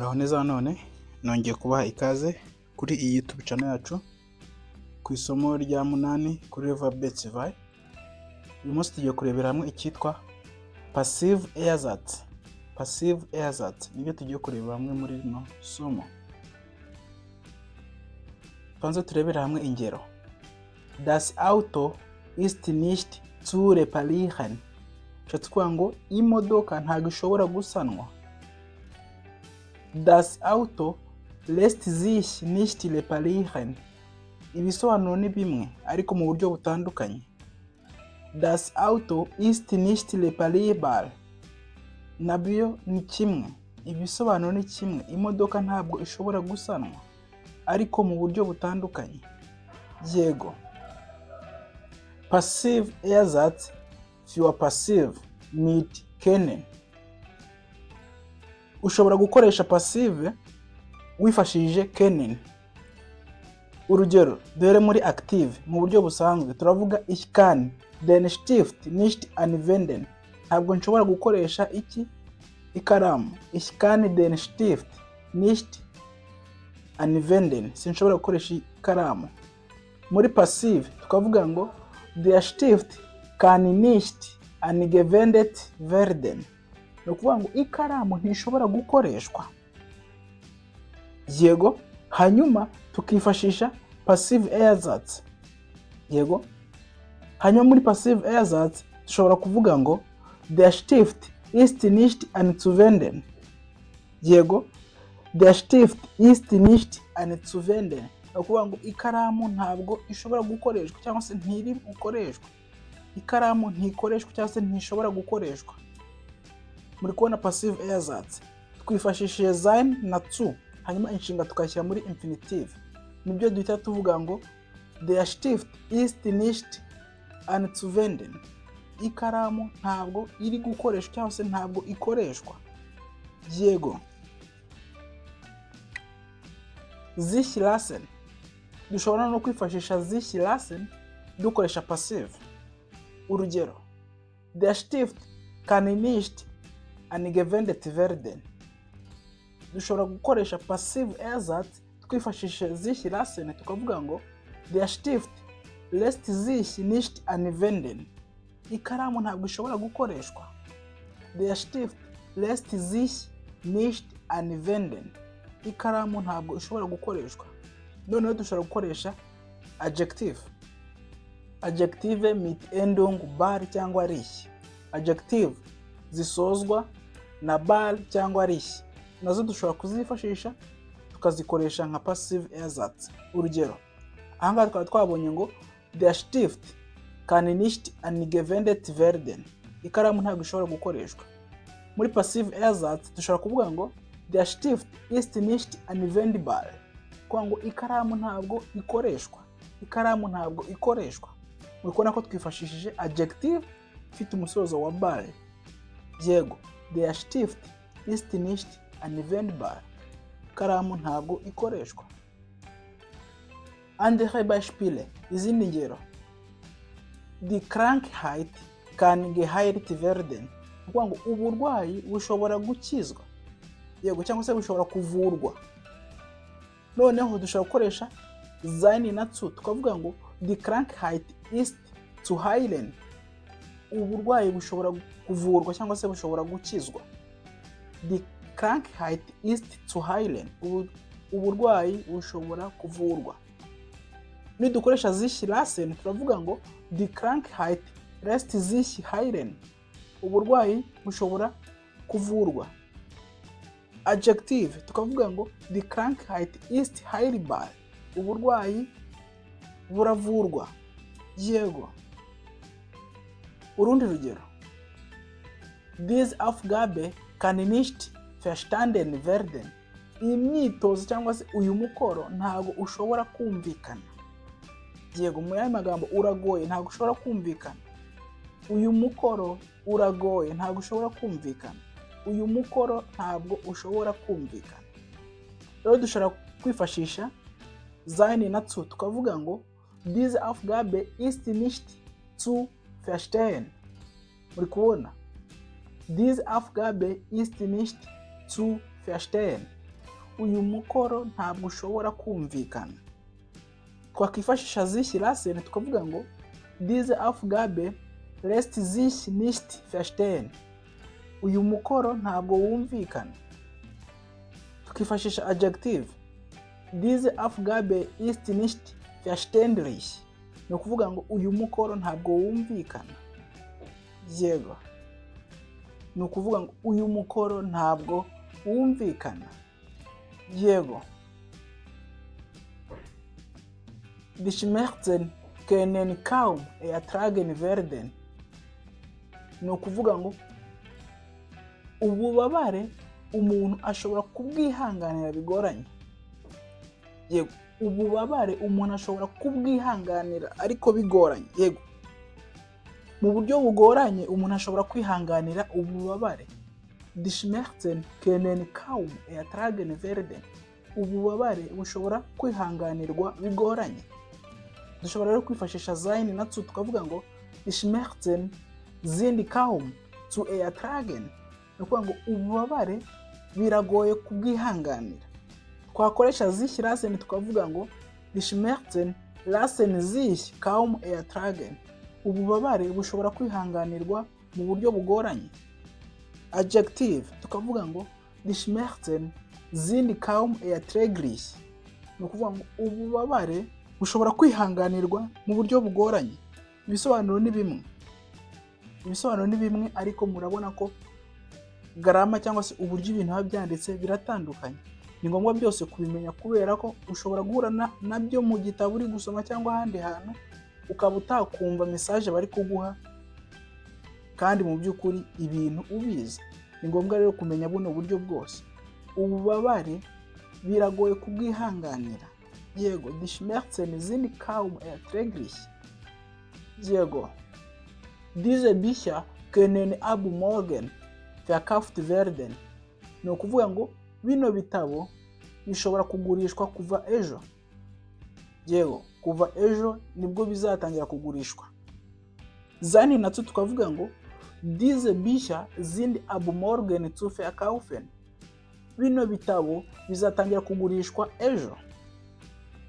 Muraho neza, none nongeye kubaha ikaze kuri iyi YouTube channel yacu ku isomo rya munani kuri level B2. Uyu munsi tugiye kurebera hamwe icyitwa Passiv Ersatz. Passiv Ersatz nibyo tugiye kurebera hamwe muri rino somo. Tubanze turebere hamwe ingero. Das Auto ist nicht zu reparieren. Bishatse kuvuga ngo imodoka ntabwo ishobora gusanwa. Das Auto lässt sich nicht reparieren. Ibisobanuro ni bimwe ariko mu buryo butandukanye. Das Auto ist nicht reparierbar. Nabyo ni kimwe. Ibisobanuro ni kimwe. Imodoka ntabwo ishobora gusanwa ariko mu buryo butandukanye. Yego. Passiv Ersatz für Passiv mit können. Ushobora gukoresha passive wifashishije können. Urugero, dore muri active, mu buryo busanzwe turavuga "Ich kann den Stift nicht anwenden." Ntabwo nshobora gukoresha iki? Ikaramu. Ich kann den Stift nicht anwenden. Sinshobora gukoresha ikaramu. Muri passive tukavuga ngo "Der Stift kann nicht angewendet werden." Ni ukuvuga ngo ikaramu ntishobora gukoreshwa. Yego, hanyuma tukifashisha Passiv Ersatz. Yego, hanyuma muri Passiv Ersatz dushobora kuvuga ngo "Der Stift ist nicht anzuwenden." Yego, "Der Stift ist nicht anzuwenden." Ni ukuvuga ngo ikaramu ntabwo ishobora gukoreshwa cyangwa se ntiri bukoreshwa. Ikaramu ntikoreshwa cyangwa se ntishobora gukoreshwa. Muri kubona Passiv Ersatz, twifashishije sein na zu, hanyuma inshinga tukayishyira muri infinitive, nibyo duhita tuvuga ngo "Der Stift ist nicht anzuwenden." Ikaramu ntabwo iri gukoreshwa cyangwa se ntabwo ikoreshwa. Yego. Sich lassen, dushobora no kwifashisha sich lassen dukoresha passive. Urugero, "Der Stift kann nicht angewendet werden." Dushobora gukoresha Passiv Ersatz twifashishije sich lassen, tukavuga ngo "Der Stift lässt sich nicht anwenden." Ikaramu ntabwo ishobora gukoreshwa. "Der Stift lässt sich nicht anwenden." Ikaramu ntabwo ishobora gukoreshwa. Noneho dushobora gukoresha adjective, adjective mit Endung bar cyangwa lich. Adjective zisozwa na bar cyangwa lich nazo dushobora kuzifashisha tukazikoresha nka Passiv Ersatz. Urugero, ahangaha twaba twabonye ngo "Der Stift kann nicht angewendet werden." Ikaramu ntabwo ishobora gukoreshwa. Muri Passiv Ersatz dushobora kuvuga ngo "Der Stift ist nicht anwendbar." Kuvuga ngo ikaramu ntabwo ikoreshwa. Ikaramu ntabwo ikoreshwa. Muri kubona ko twifashishije adjective ifite umusozo wa bar. Yego, "Der Stift ist nicht anwendbar." Ikaramu ntabwo ikoreshwa. Andere Beispiele, izindi ngero. "Die Krankheit kann geheilt werden." Ukuvuga ngo uburwayi bushobora gukizwa, yego, cyangwa se bushobora kuvurwa. Noneho dushobora gukoresha sein na zu, tukavuga ngo "Die Krankheit ist zu heilen." Uburwayi bushobora kuvurwa cyangwa se bushobora gukizwa. "Die Krankheit ist zu heilen." Uburwayi bushobora kuvurwa. Nidukoresha sich lassen turavuga ngo "Die Krankheit lässt sich heilen." Uburwayi bushobora kuvurwa. Adjective tukavuga ngo "Die Krankheit ist heilbar." Uburwayi buravurwa. Yego. Urundi rugero, "Diese Aufgabe kann nicht verstanden werden." Iyi myitozo cyangwa se uyu mukoro ntabwo ushobora kumvikana. Yego, mu yandi magambo uragoye, ntabwo ushobora kumvikana. Uyu mukoro uragoye, ntabwo ushobora kumvikana. Uyu mukoro ntabwo ushobora kumvikana. Rero dushobora kwifashisha sein na zu, tukavuga ngo "Diese Aufgabe ist nicht zu verstehen." Muri kubona, "Diese Aufgabe ist nicht zu verstehen." Uyu mukoro ntabwo ushobora kumvikana. Twakwifashisha sich lassen, tukavuga ngo diese Aufgabe lässt sich nicht verstehen. Uyu mukoro ntabwo wumvikana. Tukifashisha adjective: diese Aufgabe ist nicht verständlich. Ni ukuvuga ngo uyu mukoro ntabwo wumvikana. Yego, ni ukuvuga ngo uyu mukoro ntabwo wumvikana. Yego. Die Schmerzen können kaum ertragen werden. Ni ukuvuga ngo ububabare umuntu ashobora kubwihanganira bigoranye. Yego, ububabare umuntu ashobora kubwihanganira ariko bigoranye. Yego, mu buryo bugoranye umuntu ashobora kwihanganira ububabare. Die Schmerzen können kaum ertragen werden. Ububabare bushobora kwihanganirwa bigoranye. Dushobora rero kwifashisha sein na zu, tukavuga ngo die Schmerzen sind kaum zu ertragen. Ni ukuvuga ngo ububabare biragoye kubwihanganira. Twakoresha sich lassen, tukavuga ngo die Schmerzen lassen sich kaum ertragen. Ububabare bushobora kwihanganirwa mu buryo bugoranye. Adjective, tukavuga ngo die Schmerzen sind kaum erträglich. Ni ukuvuga ngo ububabare bushobora kwihanganirwa mu buryo bugoranye. Ibisobanuro ni bimwe, ibisobanuro ni bimwe, ariko murabona ko grammar cyangwa se uburyo ibintu biba byanditse biratandukanye. Ni ngombwa byose kubimenya, kubera ko ushobora guhura nabyo mu gitabo uri gusoma cyangwa ahandi hantu, ukaba utakumva message bari kuguha kandi mu by'ukuri ibintu ubizi. Ni ngombwa rero kumenya buno buryo bwose. Ububabare biragoye kubwihanganira. Yego, die Schmerzen sind kaum erträglich. Yego. Diese Bücher können ab morgen verkauft werden. Ni ukuvuga ngo bino bitabo bishobora kugurishwa kuva ejo. Yego, kuva ejo nibwo bizatangira kugurishwa. Sein na zu, tukavuga ngo diese Bücher sind ab morgen zu verkaufen. Bino bitabo bizatangira kugurishwa ejo.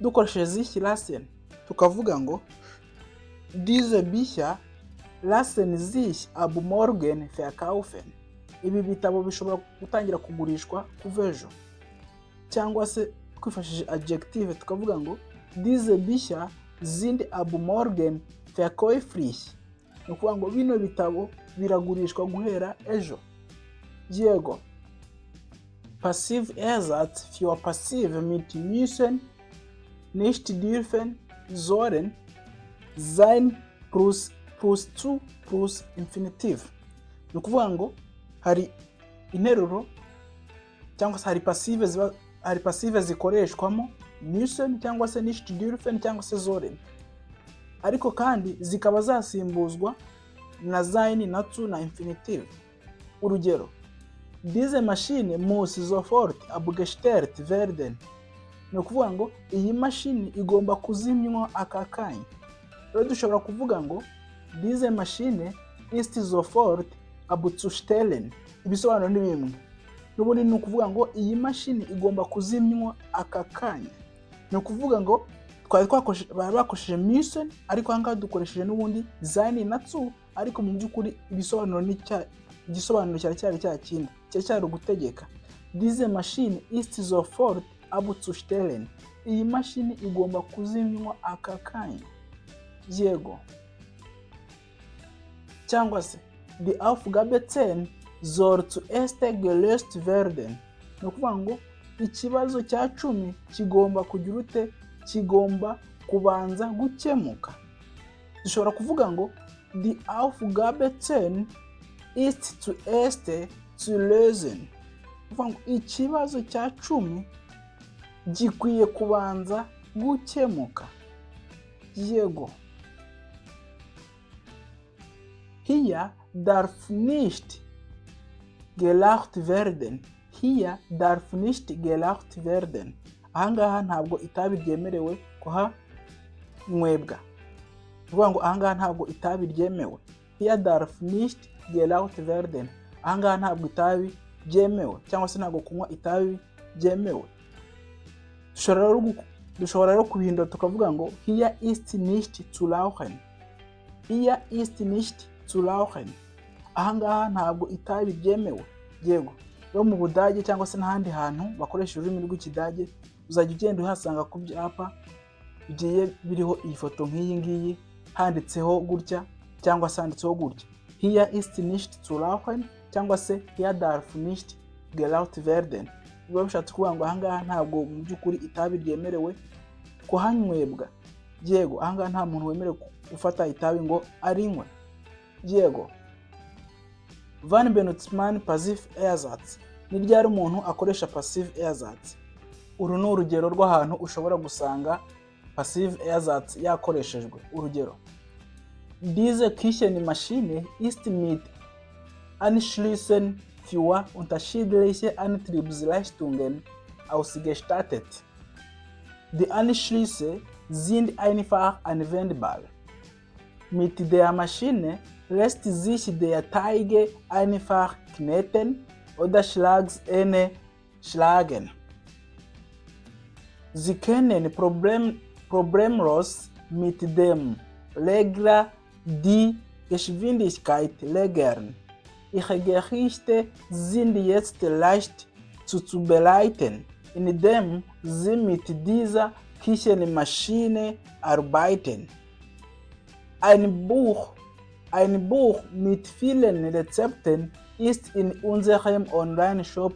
Dukoresheje sich lassen, tukavuga ngo diese Bücher lassen sich ab morgen verkaufen. Ibi bitabo bishobora gutangira kugurishwa kuva ejo. Cyangwa se twifashishije adjective, tukavuga ngo diese Bücher sind ab morgen verkäuflich. Ni ukuvuga ngo bino bitabo biragurishwa guhera ejo. Yego. Passiversatz für Passiv mit müssen, nicht dürfen, sollen, sein plus plus zu plus Infinitiv. Ni ukuvuga ngo hari interuro cyangwa se hari Passiv ziba, hari Passiv zikoreshwamo müssen cyangwa se nicht dürfen cyangwa se sollen, ariko kandi zikaba zasimbuzwa na sein na zu na Infinitiv. Urugero: diese Maschine muss sofort abgestellt werden. Ni ukuvuga ngo iyi mashini igomba kuzimywa aka kanya. Rero dushobora kuvuga ngo diese Maschine ist sofort abzustellen. Ibisobanuro ni bimwe n'ubundi. Ni ukuvuga ngo iyi mashini igomba kuzimywa aka kanya. Ni ukuvuga ngo twari bari bakoresheje müssen, ariko aha ngaha dukoresheje n'ubundi sein na zu, ariko mu by'ukuri ibisobanuro ni cya igisobanuro cyari cyari cya kindi, cyari cyari ugutegeka. Diese Maschine ist sofort abzustellen. Iyi mashini igomba kuzimywa aka kanya. Yego. Cyangwa se die Aufgabe 10 soll zuerst gelöst werden. Ni ukuvuga ngo ikibazo cya 10 kigomba kugira ute? Kigomba kubanza gukemuka. Dushobora kuvuga ngo die Aufgabe 10 ist zuerst zu lösen. Ni ukuvuga ngo ikibazo cya 10 gikwiye kubanza gukemuka. Yego. Hier darf nicht geraucht werden. Hier darf nicht geraucht werden. Ahangaha ntabwo itabi ryemerewe kuhanywebwa. Ni ukuvuga ngo ahangaha ntabwo itabi ryemewe. Hier darf nicht geraucht werden. Ahangaha ntabwo itabi ryemewe cyangwa se ntabwo kunywa itabi byemewe. Dushobora rero kubihindura tukavuga ngo "Hier ist nicht zu rauchen." "Hier ist nicht zu rauchen." Ahangaha ntabwo itabi ryemewe. Yego, rero mu Budage cyangwa se n'ahandi hantu bakoresha ururimi rw'Ikidage, uzajya ugenda uhasanga ku byapa bigiye biriho iyi foto nk'iyi ngiyi, handitseho gutya cyangwa se handitseho gutya: "Hier ist nicht zu rauchen" cyangwa se "Hier darf nicht geraucht werden." Biba bishatse kuvuga ngo ahangaha ntabwo mu by'ukuri itabi ryemerewe kuhanywebwa. Yego, ahangaha nta muntu wemerewe gufata itabi ngo arinywe. Yego. Wann benutzt man Passiv-Ersatz? Ni ryari umuntu akoresha Passiv-Ersatz? Uru ni urugero rw'ahantu ushobora gusanga Passiv-Ersatz yakoreshejwe. Urugero: Diese Küchenmaschine ist mit Anschlüssen für unterschiedliche Antriebsrichtungen ausgestattet. Die Anschlüsse sind einfach anwendbar. Mit der Maschine lässt sich der Teig einfach kneten oder Schlagsahne schlagen. Sie können problemlos mit dem Regler die Geschwindigkeit regeln. Ihre Gerichte sind jetzt leicht zuzubereiten, indem Sie mit dieser Küchenmaschine arbeiten. Ein Buch mit vielen Rezepten ist in unserem Online-Shop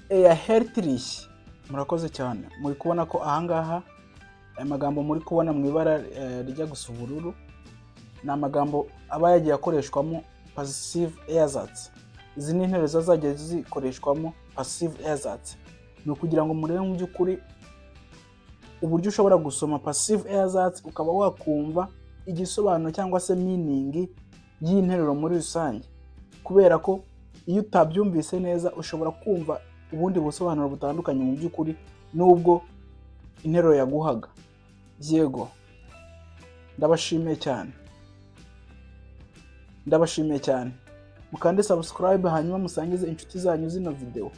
erhältlich. Murakoze cyane. Muri kubona ko ahangaha aya magambo muri kubona mu ibara rijya gusa ubururu ni amagambo aba yagiye akoreshwamo Passiv-Ersatz. Izi ni interuro ziba zagiye zikoreshwamo Passiv-Ersatz. Ni ukugira ngo murebe mu by'ukuri uburyo ushobora gusoma Passiv-Ersatz, ukaba wakumva igisobanuro cyangwa se meaning y'interuro muri rusange, kubera ko iyo utabyumvise neza ushobora kumva ubundi busobanuro butandukanye mu by'ukuri n'ubwo interuro yaguhaga. Yego, ndabashimiye cyane, ndabashimiye cyane. Mukande subscribe, hanyuma musangize inshuti zanyu zino video.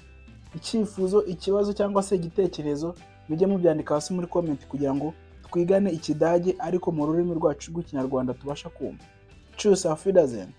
Icyifuzo, ikibazo cyangwa se igitekerezo, mujye mubyandika hasi muri comment, kugira ngo twigane Ikidage ariko mu rurimi rwacu rw'Ikinyarwanda tubasha kumva. Tschüss, auf Wiedersehen.